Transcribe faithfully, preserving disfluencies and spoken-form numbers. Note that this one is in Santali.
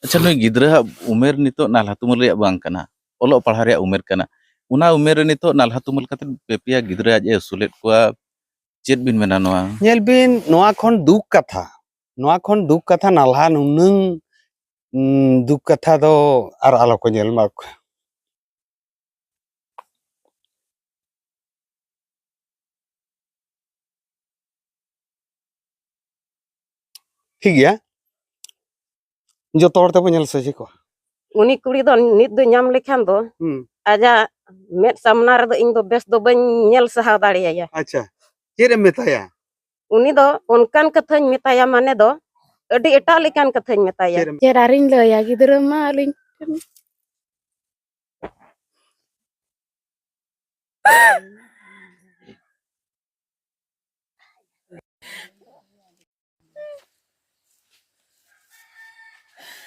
ᱟᱪᱪᱷᱟ, ᱱᱩᱭ ᱜᱤᱫᱽᱨᱟᱹ ᱟᱜ ᱩᱢᱮᱨ ᱱᱤᱛᱚᱜ ᱱᱟᱞᱦᱟ ᱛᱩᱢᱟᱹᱞ ᱨᱮᱭᱟᱜ ᱵᱟᱝ ᱠᱟᱱᱟ, ᱚᱞᱚᱜ ᱯᱟᱲᱦᱟᱣ ᱨᱮᱭᱟᱜ ᱩᱢᱮᱨ ᱠᱟᱱᱟ᱾ ᱚᱱᱟ ᱩᱢᱮᱨ ᱨᱮ ᱱᱤᱛᱚᱜ ᱱᱟᱞᱦᱟ ᱛᱩᱢᱟᱹᱞ ᱠᱟᱛᱮ ᱯᱮ ᱯᱮᱭᱟ ᱜᱤᱫᱽᱨᱟᱹ ᱟᱡ ᱮ ᱟᱹᱥᱩᱞᱮᱫ ᱠᱚᱣᱟ, ᱪᱮᱫ ᱵᱤᱱ ᱢᱮᱱᱟ ᱱᱚᱣᱟ? ᱧᱮᱞ ᱵᱤᱱ, ᱱᱚᱣᱟ ᱠᱷᱚᱱ ᱫᱩᱠ ᱠᱟᱛᱷᱟ, ᱱᱚᱣᱟ ᱠᱷᱚᱱ ᱫᱩᱠ ᱠᱟᱛᱷᱟ, ᱱᱟᱞᱦᱟ ᱱᱩᱱᱟᱹᱝ, ᱩᱸ, ᱫᱩᱠ ᱠᱟᱛᱷᱟ ᱫᱚ ᱟᱨ ᱟᱞᱚ ᱠᱚ ᱧᱮᱞ ᱢᱟ᱾ ᱴᱷᱤᱠ ᱜᱮᱭᱟ, ᱡᱚᱛᱚ ᱦᱚᱲ ᱛᱮᱵᱚ ᱧᱮᱞ ᱥᱚᱡᱷᱮ ᱠᱚᱣᱟ᱾ ᱩᱱᱤ ᱠᱩᱲᱤ ᱫᱚ ᱱᱤᱛ ᱫᱚ ᱧᱟᱢ ᱞᱮᱠᱷᱟᱱ ᱫᱚ ᱦᱩᱸ᱾ ᱟᱡᱟᱜ ᱢᱮᱫ ᱥᱟᱢᱱᱟ ᱨᱮᱫᱚ ᱤᱧ ᱫᱚ ᱵᱮᱥ ᱫᱚ ᱵᱟᱹᱧ ᱧᱮᱞ ᱥᱟᱦᱟᱣ ᱫᱟᱲᱮᱭᱟᱭᱟ᱾ ᱟᱪᱪᱷᱟ, ᱪᱮᱫ ᱮᱢ ᱢᱮᱛᱟᱭᱟ? ᱩᱱᱤ ᱫᱚ ᱚᱱᱠᱟᱱ ᱠᱟᱛᱷᱟᱧ ᱢᱮᱛᱟᱭᱟ, ᱢᱟᱱᱮ ᱫᱚ ᱟᱹᱰᱤ ᱮᱴᱟᱜ ᱞᱮᱠᱟᱱ ᱠᱟᱛᱷᱟᱧ ᱢᱮᱛᱟᱭᱟ᱾ ᱪᱮᱫ ᱮᱢ ᱪᱮᱫ ᱟᱨᱤᱧ ᱞᱟᱹᱭᱟ, ᱜᱤᱫᱽᱨᱟᱹ ᱢᱟ ᱟᱹᱞᱤᱧ ᱴᱷᱮᱱ᱾